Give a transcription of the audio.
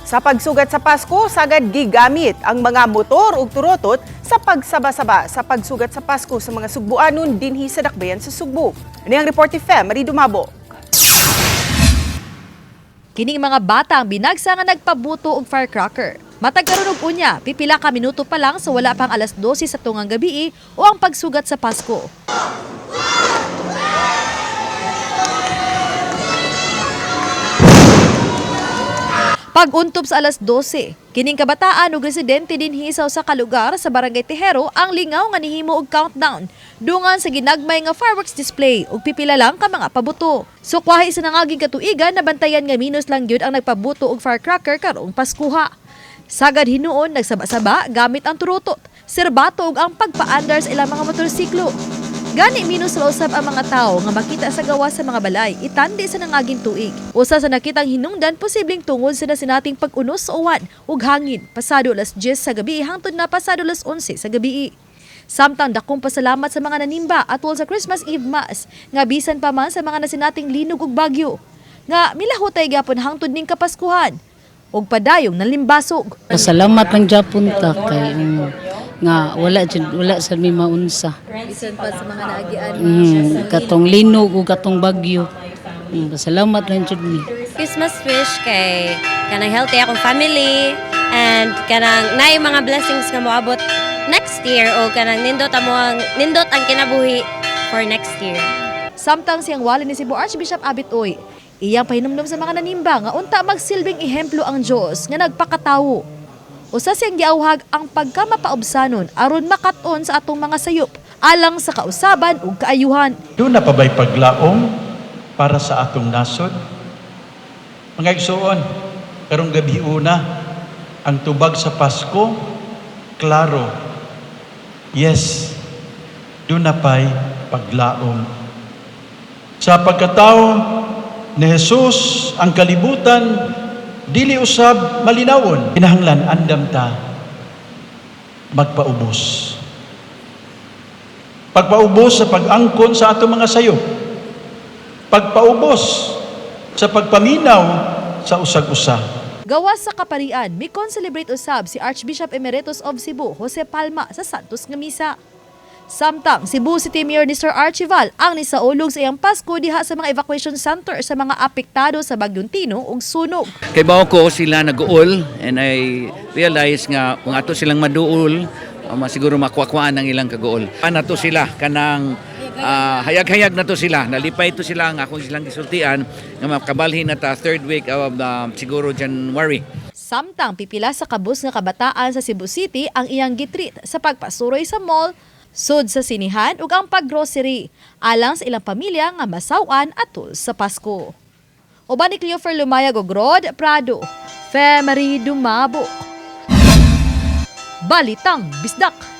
Sa pagsugat sa Pasko, sagad gigamit ang mga motor ug turotot sa pagsaba-saba sa pagsugat sa Pasko sa mga Sugbuanon dinhi sa dakbayan sa Sugbo. Ani ang report ni Fe Marie Dumabo. Kining mga bata ang binagsa nga nagpabuto og firecracker. Matag karon og unya, pipila ka minuto pa lang sa wala pang alas 12 sa tungang gabi o ang pagsugat sa Pasko. Pag-untob sa alas 12, kining kabataan ug residente dinhi sa usa ka lugar sa Barangay Tejero ang lingaw nga nihimo og countdown dungan sa ginagmay nga fireworks display ug pipila lang ka mga pabuto. Sukwahi sa nangaging katuigan, nabantayan nga minus lang gyud ang nagpabuto og firecracker karong Paskuha. Sagad hinuon nagsaba-saba gamit ang turutot, serbato ug ang pagpaandar sa ilang mga motorsiklo. Gani minus ra usab ang mga tao nga makita sa gawas sa mga balay, itandi sa nangaging tuig. Usa sa nakitang hinungdan, posibleng tungod sa nasinating pag-unos sa uwan ug hangin pasado alas 10 sa gabi hangtod na pasado alas 11 sa gabi. Samtang dakong pasalamat sa mga nanimba atol sa Christmas Eve Mass nga bisan pa man sa mga nasinating linog ug bagyo nga milahutay gyapon hangtod ning Kapaskuhan ug padayong nalimbasog. Pasalamat lang japon ta kay nga wala jud, wala sad mi maunsa. Bisan pa sa mga naagian. Katong linog ug katong bagyo. Pasalamat lang jud mi. Christmas wish kay kanang healthy akong family and kanang naay mga blessings nga moabot next year o kanang nindot amo ang nindot ang kinabuhi for next year. Samtang siyang wali ni Cebu Archbishop Abit Uy, iyang pahinumdum sa mga nanimba nga unta magsilbing ehemplo ang Dios nga nagpakatawo. Usa siyang giawhag ang pagkamapaubsanon aron makat-on sa atong mga sayop alang sa kausaban ug kaayuhan. Doon na pa ba'y paglaom para sa atong nasod? Mga igsoon, karong gabi una, ang tubag sa Pasko, klaro. Yes, doon na pa'y paglaom. Sa pagkatao ni Jesus, ang kalibutan, dili usab malinawon. Kinahanglan andam ta magpaubos. Pagpaubos sa pag-angkon sa atong mga sayop. Pagpaubos sa pagpaminaw sa usag-usa. Gawas sa kaparian, mi celebrate usab si Archbishop Emeritus of Cebu, Jose Palma, sa Santos nga misa. Samtang Cebu City Mayor ni Sir Archival ang nisaulog sa iyang Pasko diha sa mga evacuation center sa mga apektado sa Bagyong Tino ug sunog. Kay bao ko sila nag-uol and I realize nga kung ato silang maduol, siguro makuwakuan ang ilang kaguol. Ana to sila kanang hayag-hayag na to sila. Nalipay to sila nga akong silang gisultian nga makabalhin na ta third week of siguro January. Samtang pipila sa kabus nga kabataan sa Cebu City ang iyang gitreat sa pagpasuroy sa mall, sud sa sinihan ug ang paggrocery alang sa ilang pamilya nga masaw-an atol sa Pasko. Uban ni Cleofer Lumayag ug Rod Prado, Fe Marie Dumabo. Balitang Bisdak.